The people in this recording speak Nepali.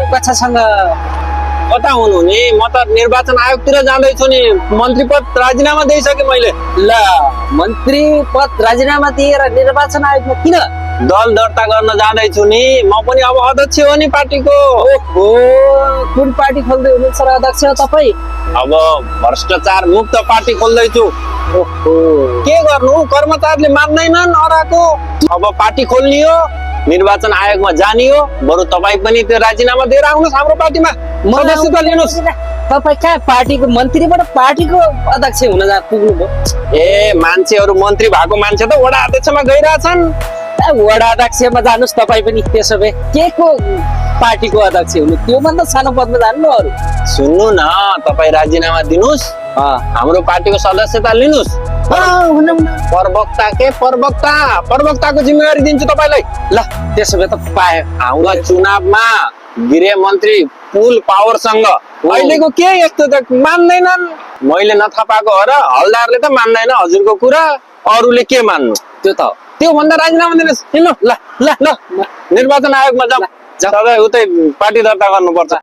कक्षासँग कता हुनु नि म त निर्वाचन आयोगतिर जाँदैछु नि मन्त्री पद राजीनामा दिइसके मैले ल मन्त्री पद राजीनामा दिएर निर्वाचन आयोगमा किन दल दर्ता गर्न जाँदैछु नि म पनि अब अध्यक्ष हो नि पार्टीको ओहो कुन पार्टी खोल्दै हुनुहुन्छ र अध्यक्ष तपाईँ अब भ्रष्टाचार मुक्त पार्टी खोल्दैछु ओहो के गर्नु कर्मचारीले मान्दैनन् अराको अब पार्टी खोल्ने हो निर्वाचन आयोगमा जाने हो बरु तपाईँ पनि त्यो राजीनामा दिएर आउनुहोस् हाम्रो पार्टीमा सदस्यता लिनुहोस् तपाईँ कहाँ पार्टीको मन्त्रीबाट पार्टीको अध्यक्ष हुन पुग्नुभयो ए मान्छेहरू मन्त्री भएको मान्छे त वडा अध्यक्षमा गइरहेछन् वडा अध्यक्षमा जानुहोस् तपाईँ पनि त्यसो भए के को पार्टीको अध्यक्ष हुनु त्यो भन्दा सानो पदमा जानु अरू सुन्नु न तपाईँ राजीनामा दिनुहोस् हाम्रो पार्टीको सदस्यता लिनुहोस् प्रवक्ताको जिम्मेवारी दिन्छु तपाईँलाई ल त्यसो भए त पाए आउँदा चुनावमा गृह मन्त्री फुल पावरसँग अहिलेको के यस्तो त मान्दैनन् मैले नथाहा पाएको हो र हलदारले त मान्दैन हजुरको कुरा अरूले के मान्नु त्यो भन्दा राजीनामा दिनुहोस् हिँड्नु ल ल ल निर्वाचन आयोगमा जाऊ तपाईँ उतै पार्टी दर्ता गर्नुपर्छ